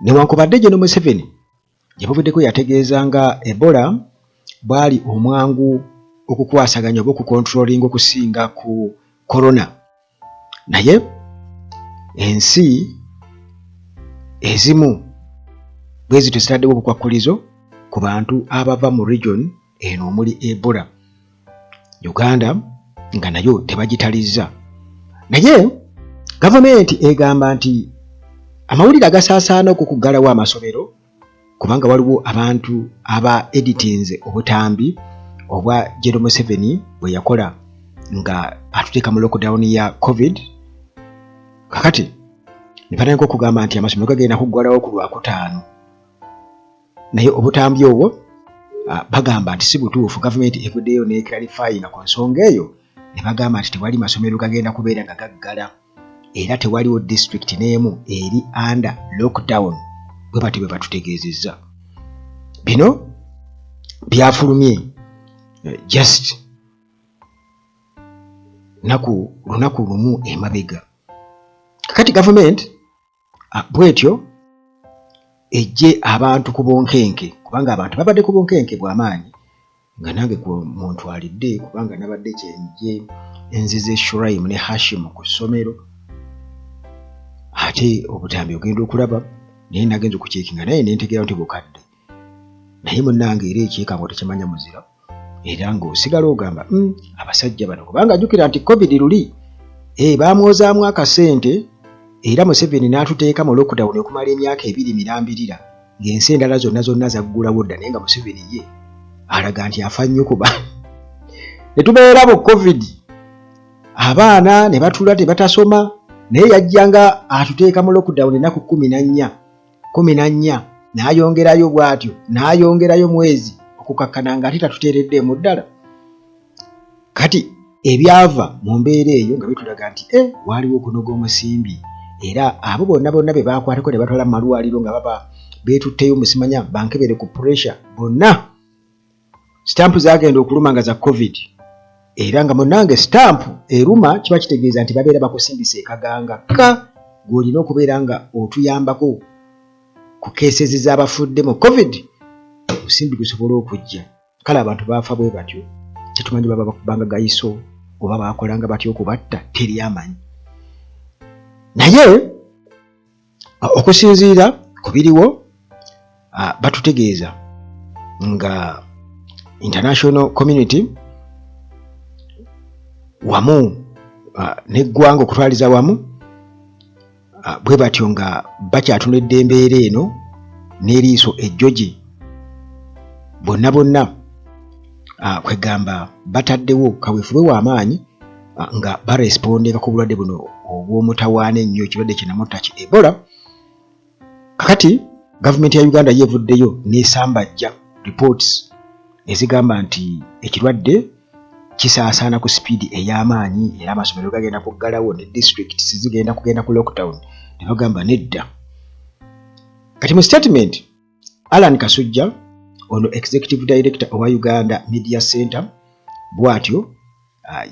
Newankubadde General Museveni gye buvuddeko yategeeza nga Ebola bwali omwangu okukwasaganya oba okukontrolinga okusinga ku corona, naye ensi ezimu bwe zityo zitaddewo obukwakkulizo ku bantu abava mu region eno omuli Ebola. Uganda nga nayo tebagitalizza, naye gavumenti egamba nti amawulire agasaasaana okukuggalawo amasomero kubanga waliwo abantu aba editinze obutambi obwa General Museveni bwe yakola nga atuteeka mu lockdown ya covid. Kakati ne batandika okugamba nti amasomero gagenda kuggwalawo ku Lwakutaano, naye obutambi obwo bagamba nti si butuufu. Gavumenti evuddeyo neclarifyinga ku nsonga eyo ne bagamba nti tewali masomero gagenda kubeera nga gaggala era tewaliwo disitulikiti n'emu eri under lockdown, bwe batyo bwe batutegeezezza. Bino byafulumye just naku lunaku lumu emabega. Kakati gavumenti bwetyo ejje abantu ku bunkenke, kubanga abantu babadde ku bunkenke bw'amaanyi, nga nange muntwalidde, kubanga nabadde kyenje nzize Shuraim ne Hashim ku ssomero, ate obutambi ogenda okulaba naye nagenza okucekinga naye nentegeera nti bukadde. Naye munnange, era ekyekango tekimanya muzira, era ng'osigala ogamba, abasajja bano," kubanga jjukira nti covid luli bamwozaamu akasente era Museveni n'atuteeka mu lockdown okumala emyaka 2 mirambirira, ng'ensi endala zonna zonna zaggulawo dda, naye nga Museveni ye alaga nti afa nnyo, kuba ne tubeera mu covid, abaana ne batula tebatasoma, naye yajjanga atuteeka mu lockdown ennaku 14, 14, n'ayongerayo bw'atyo n'ayongerayo mwezi okukakkana nga ate tatuteereddeemu ddala. Kati ebyava mu mbeera eyo nga bitulaga nti waaliwo okunoga omusimbi, era abo bonna bonna be baakwatako ne batwala mu malwaliro nga baba beetutteyo musimanya bankebere ku pressure, bonna sitampu zagenda okuluma nga za covid. Era nga munnange, sitampu eruma kiba kitegeeza nti babeera bakusindisa ekaganga ka gw'olina okubeera nga otuyambako ku cases z'abafudde mu covid, omusimbi gusobole okujja. Kale abantu baafa bwe batyo, tetumanyi baba bakubanga gayiso oba bakolanga batya okubatta, teri amanyi. Naye okusinziira ku biriwo, batutegeeza nga international community wamu n'eggwanga okutwaliza wamu bwe batyo nga bakyatunudde embeera eno n'eriiso ejjogi, bonna bonna kwegamba bataddewo kaweefube w'amaanyi nga barespondinga ku bulwadde buno obw'omutawaana ennyo, ekirwadde kinamutta ki Ebola. Kakati gavumenti ya Uganda yeevuddeyo n'esambajja reports ezigamba nti ekirwadde kisaasaana ku sipiidi ey'amaanyi era amasomero gagenda kuggalawo ne districts zigenda kugenda ku lockdown, ne bagamba nedda. Kati mu statement, Alan Kasujja ono executive director owa Uganda Media Center bw'atyo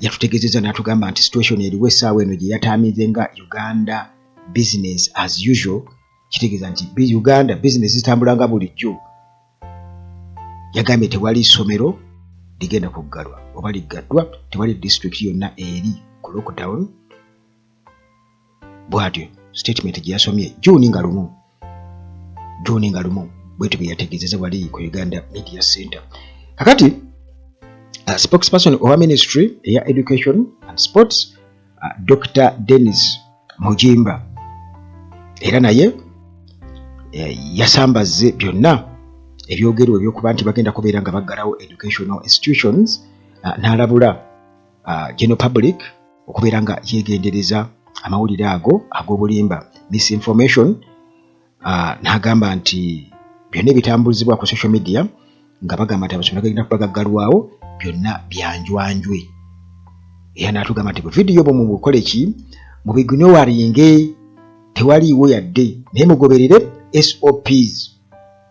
yatutegeezezza n'atugamba nti situation eriwo essaawa eno gye yataamize nga Uganda business as usual, kitegeeza nti Uganda business zitambula nga bulijjo. Yagambye tewali ssomero ligenda kuggalwa oba liggaddwa, tewali district yonna eri ku lockdown. Bw'atyo statement gye yasomye Juni nga 1, Juni nga 1, bwetyo bwe yategeezezza wali ku Uganda Media Center. Kakati spokesperson owa ministry eya education and sports, Dr Dennis Mujimba, era naye yasambazze byonna ebyogerwa ebyokuba nti bagenda kubeera nga baggalawo educational institutions, n'alabula general public okubeera nga yeegendereza amawulire ago ag'obulimba, misinformation, n'agamba nti byonna ebitambuzibwa ku social media nga bagamba nti amasomero gagenda kuba gaggalwawo byonna byanjwanjwe. Era n'atugamba nti buvidiyo bwo mubukole ki, mubiignoringe, tewaliiwo yadde, naye mugoberere SOPs.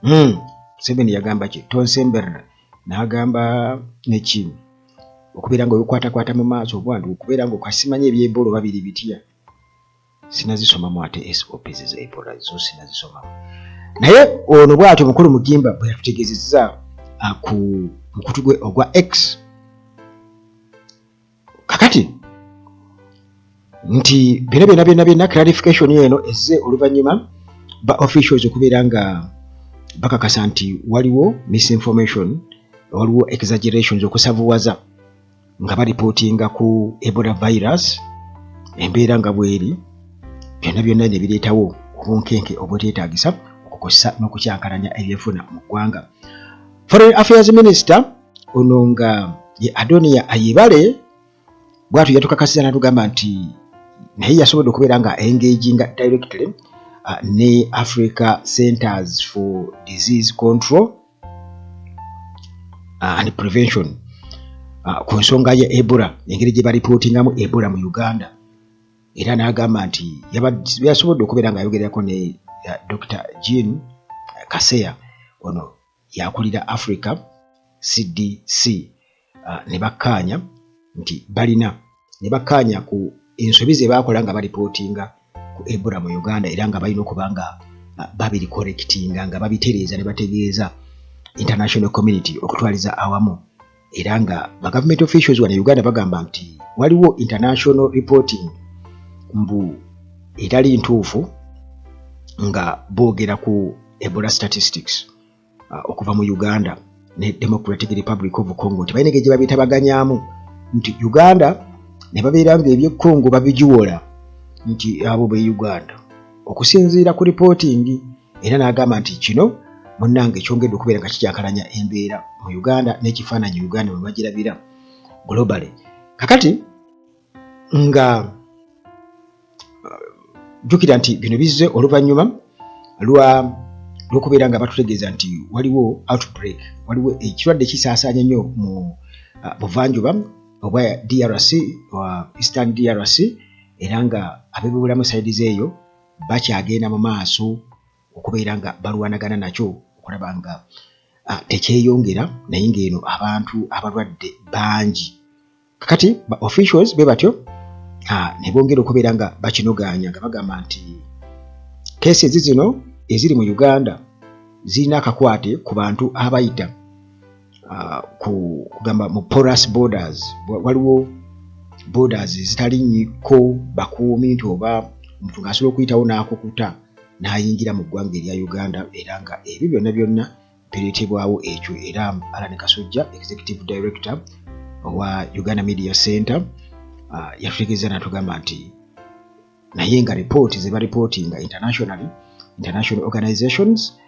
Museveni yagamba ki, tonsemberera, n'agamba neki okubeera nga okwatakwata mu maaso obwantu, okubeera nga okasimanya ebyebola oba biri bitya. Sinazisomamu ate SOPs za Ebola zo sinazisomamu, naye ono bw'atyo mukulu Mugimba bwe yatutegeezezza ku mukutu gwe ogwa X. Kakati nti byonna byonna byonna byonna clarification eno ezze oluvannyuma ba officials okubeera nga bakakasa nti waliwo misinformation, waliwo exaggerations, okusavuwaza nga baripootinga ku Ebola virus, embeera nga bweri, byonna byonna ne bireetawo obunkenke obweteetaagisa okukosa n'okukyankalanya ebyenfuna mu ggwanga. Foreign Affairs Minister ono nga ye Adonia Ayebale bwatyo yatukakasiza natugamba nti naye yasobodde okubeera nga engaginga directly ne Africa Centers for Disease Control and Prevention ku nsonga ya Ebola, engeri gye baripootingamu Ebola mu Uganda. Era n'agamba nti yasobodde okubeera ng'ayogerako ne Dr Jean Kaseya, ono yakulira Africa CDC, ne bakkaanya nti balina ne bakkaanya ku ensobi ze baakola nga baripootinga ku Ebola mu Uganda, era nga balina okuba nga babiricorrectinga, nga babitereeza ne bategeeza international community okutwaliza awamu. Era nga ba government officials wano e Uganda bagamba nti waliwo international reporting mbu etali ntuufu nga boogera ku Ebola statistics okuva mu Uganda ne Democratic Republic of Congo, nti balina engeri gye babitabaganyaamu, nti Uganda ne babeera nga eby'e Congo babigiwola nti abo be Uganda okusinziira ku reporting. Era n'agamba nti kino munnange kyongedde okubeera nga kikyankalanya embeera mu Uganda n'ekifaananyi Uganda bwe bagirabira globally. Kakati nga jjukira nti bino bizze oluvannyuma lwa lwokubeera nga batutegeeza nti waliwo outbreak, waliwo ekirwadde kisaasaanya nnyo mu buvanjuba obwa DRC, Eastern DRC, era nga ab'ebyobulamu side eyo bakyagenda mu maaso okubeera nga balwanagana nakyo okulaba nga tekyeyongera, naye ng'eno abantu abalwadde bangi. Kakati ba officials be batyo ne bongera okubeera nga bakinogaanya nga bagamba nti cases zino eziri mu Uganda zirina akakwate ku bantu abayita ku kugamba mu porous borders. Waliwo borders ezitali nnyiko bakuumi, nti oba omuntu ng'asobola okuyitawo n'akukuta n'ayingira mu ggwanga erya Uganda, era nga ebyo byonna byonna bireetebwawo ekyo. Era Alan Kasujja, executive director owa Uganda Media Center, yatutegeeza n'atugamba nti naye nga report ze baripootinga internationally, international organizations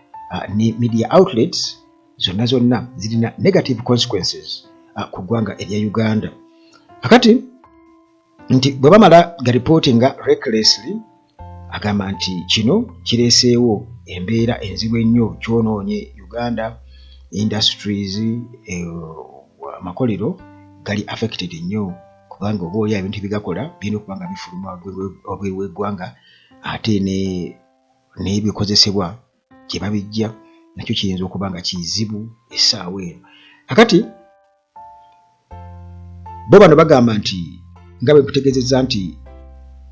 ne media outlets zonna zonna zirina negative consequences ku ggwanga erya Uganda. Kakati nti bwe bamala garipootinga recklessly, agamba nti kino kireeseewo embeera enzibu ennyo, kyonoonye Uganda industries, amakolero gali affected nnyo, kubanga oba oli ebintu ebigakola birina okuba nga bifuluma wabweru w'eggwanga, ate n'ebikozesebwa gye babijja nakyo kiyinza okuba nga kizibu essaawa eno. Kakati bo bano bagamba nti nga bwe nkutegeezezza nti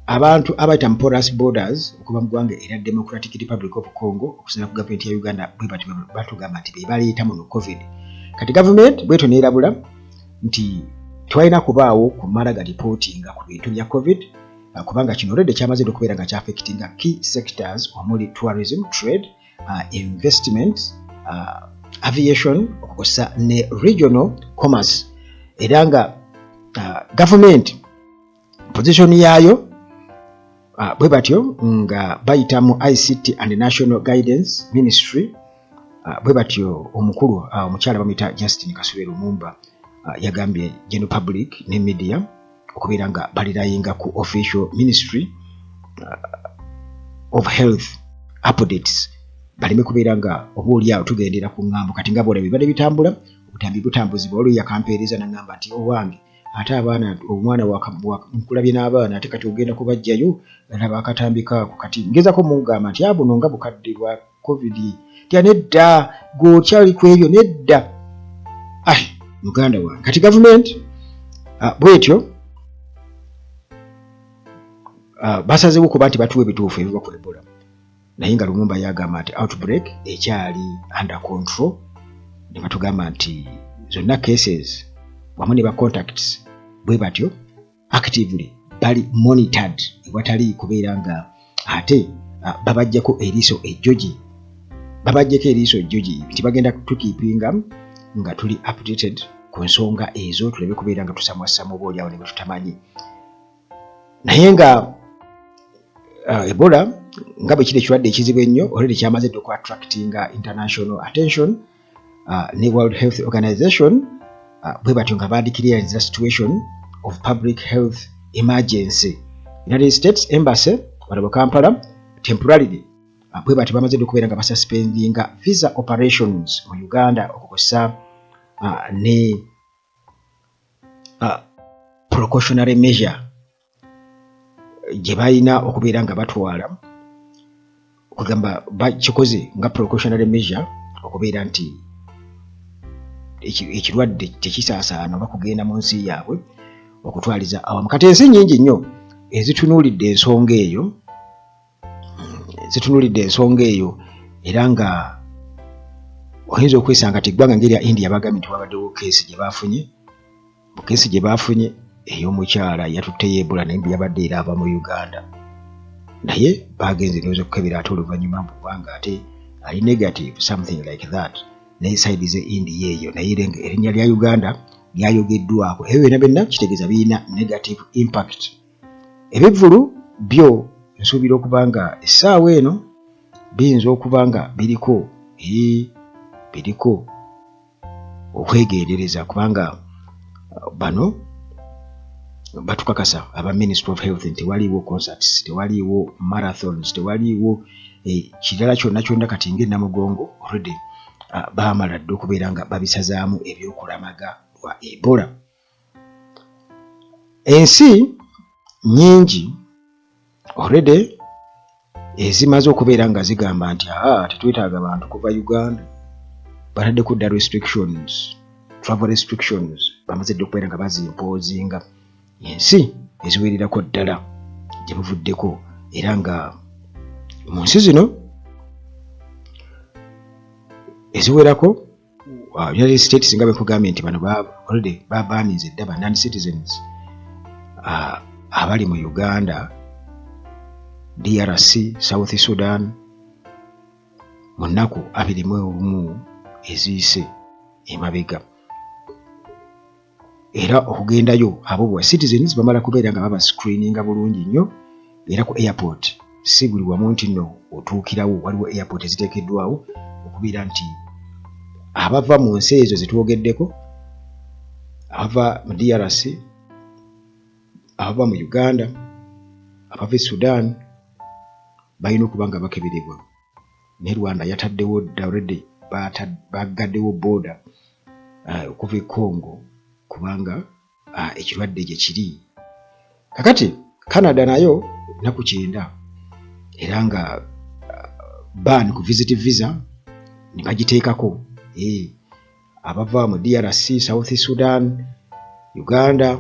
abantu abayita mu porous borders okuva mu ggwanga erya Democratic Republic of Congo, okusinziira ku gavumenti ya Uganda, bwe batyo batugamba nti be baleeta muno COVID. Kati gavumenti bwetyo neerabula nti tewalina kubaawo kumala ga ripootinga ku bintu bya COVID, kubanga kino already kyamaze okubeera nga kyaffectinga key sectors omuli tourism, trade, investment, aviation, okukosa ne regional commerce. Era nga gavumenti position yaayo bwe batyo nga bayita mu ICT and National Guidance Ministry, bwe batyo omukulu omukyala bamuyita Justin Kasule Lumumba yagambye general public ne media okubeera nga balirayinga ku official Ministry of Health updates, baleme kubeera nga oba oli awo tugendera ku ŋŋambo. Kati nga bwolaba bibadde bitambula, obutambi butambuzibwa. Waliwo yakampeereza naŋŋamba nti owange ate abaana, omwana nkulabye n'abaana, ate kati ogenda kubajjayo, laba akatambi kaako. Kati ngezako mugamba nti abuno nga bukadde bwa COVID, tya nedda gweokyali ku ebyo, nedda. Ai muganda wange, kati gavumenti bwetyo. Basazeewo kuba nti batuwa ebituufu ebiva ku Ebola, naye nga Lumumba yagamba nti outbreak ekyali under control, ne batugamba nti zonna cases wamu ne ba contacts bwe batyo actively bali monitored, ewatali kubeera nga ate babajjako eriiso ejjogi, babajjako eriiso ejjogi nti bagenda tukeepinga nga tuli updated ku nsonga ezo, tuleme kubeera nga tusamwassamu oba oliawo ne bwe tutamanyi. Naye nga Ebola nga bwe kiri ekirwadde ekizibu ennyo, already kyamaze dda okuattractinga international attention ne World Health Organization bwe batyo nga badeclarinze the situation of public health emergency. United States Embassy wano mu Kampala temporarily bwe batyo bamaze dda okubeera nga basuspendinga visa operations mu Uganda, okukosa ne precautionary measure gye balina okubeera nga batwala, kugamba bakikoze nga precautionary measure okubeera nti ekirwadde tekisaasaana oba kugenda mu nsi yaabwe okutwaliza awamu. Kati ensi nnyingi nnyo ezitunuulidde ensonga eyo, zitunuulidde ensonga eyo, era nga oyinza okwesanga ti eggwanga ng'erya India bagambye nti wabaddewo case gye baafunye, mu case gye baafunye ey'omukyala yatutteyo Ebola, naye mbu yabadde era ava mu Uganda, naye bagenze ndowooza okukebera ate oluvannyuma mbu kubanga ate ali negative, something like that. Naye side ze India eyo, naye era erinnya lya Uganda lyayogeddwako. Ebyo byonna byonna kitegeeza birina negative impact. Ebivvulu byo nsuubira okuba nga essaawa eno biyinza okuba nga biriko biriko okwegendereza, kubanga bano batukakasa aba Ministry of Health nti tewaliiwo concerts, tewaliiwo marathons, tewaliiwo kirala kyonna kyonna. Kati nga e Namugongo already baamala dda okubeera nga babisazaamu ebyokulamaga lwa Ebola. Ensi nnyingi already ezimaze okubeera nga zigamba nti aa, tetwetaaga bantu kuva Uganda, bataddeko dda restrictions, travel restrictions bamaze dda okubeera nga baziimpozinga ensi eziwererako ddala gye buvuddeko. Era nga mu nsi zino eziwerako, United States nga bwekugambye nti bano already babaninze dda ba non citizens abali mu Uganda, DRC, South Sudan mu nnaku 21 eziyise emabega. Era okugendayo abo bwa citizens bamala kubeera nga baba screeninga bulungi nnyo, era ku airport si buli wamu nti nno otuukirawo. Waliwo airport eziteekeddwawo okubeera nti abava mu nsi ezo zetwogeddeko, abava mu DRC, abava mu Uganda, abava e Sudan, balina okuba nga bakeberebwa. Ne Rwanda yataddewo dda already, baggaddewo border okuva e Congo kubanga ekirwadde gye kiri. Kakati Canada nayo nnaku 90, era nga ban ku visit visa ne bagiteekako abava mu DRC, South Sudan, Uganda.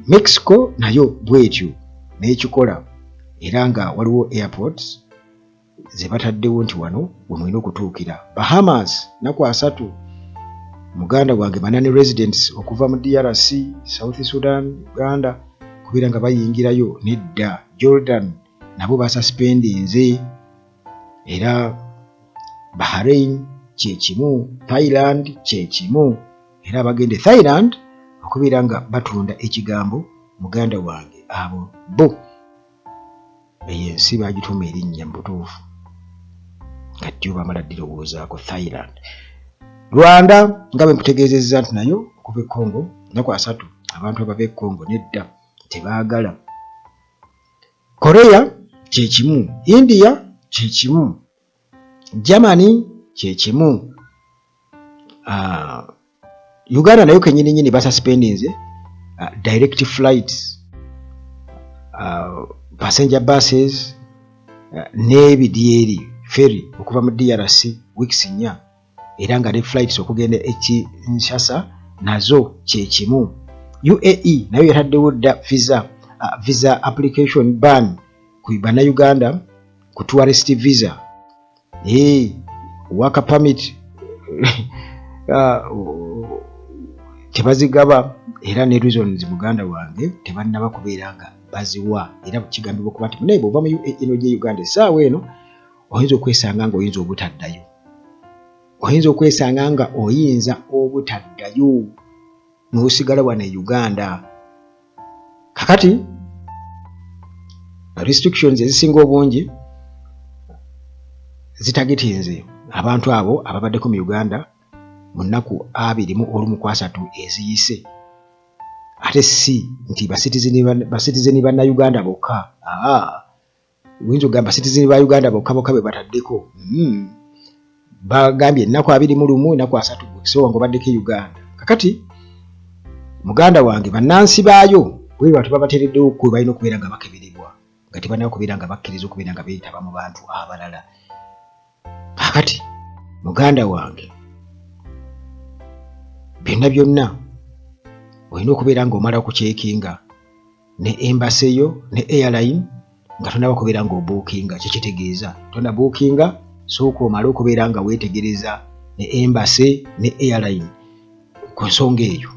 Mexico nayo bwetyo n'ekikola, era nga waliwo airports ze bataddewo nti wano we mulina okutuukira. Bahamas nnaku 30, muganda wange, ba non residents okuva mu DRC, South Sudan, Uganda kubeera nga bayingirayo nedda. Jordan nabo basuspendinze, era Bahrain kyekimu, Thailand kyekimu, era abagenda e Thailand okubeera nga batunda ekigambo, muganda wange, abo bo eyo ensi bagituuma erinnya mu butuufu nga jjo bamala ddirowoozaako, Thailand. Rwanda nga bwe nkutegeezezza nti nayo okuva e Congo nnaku 30, abantu abava e Congo nedda, tebaagala. Korea kyekimu, India kyekimu, Germany kyekimu. Uganda nayo kenyini nyini basuspendinze direct flights, passenger buses n'ebidyeri, ferry okuva mu DRC weeks 4, era nga ne flights okugenda e Kinshasa nazo kyekimu. UAE nayo yataddewo dda visa. visa application ban ku bannayuganda ku tourist visa, hey, work permit tebazigaba, era ne reasons, muganda wange, tebannaba kubeera nga baziwa. Era kigambibwa okuba nti naye bw'ova mu UAE n'ojja Uganda essaawa eno, oyinza okwesanga nga oyinza obutaddayo, oyinza okwesanga nga oyinza obutaddayo n'osigala wano e Uganda. Kakati restrictions ezisinga obungi zitargetinze abantu abo ababaddeko mu Uganda mu nnaku 21 ku 30 eziyise, ate si nti bacitizen bannayuganda bokka. Aa, oyinza okugamba citizen ba Uganda bokka bokka be bataddeko. Bagambye ennaku 21, ennaku 30, so nga obaddeko e Uganda. Kakati muganda wange, bannansi baayo bwe bantu babateereddewo kwe balina okubeera nga bakeberebwa nga tebalina kubeera nga bakkiriza okubeera nga beetaba mu bantu abalala. Kakati muganda wange, byonna byonna olina okubeera ng'omala okucheckinga ne embassy yo ne airline nga tonaba kubeera ng'obookinga. Kyekitegeeza tonabookinga, sooka omale okubeera nga weetegereza ne embassy ne airline ku nsonga eyo.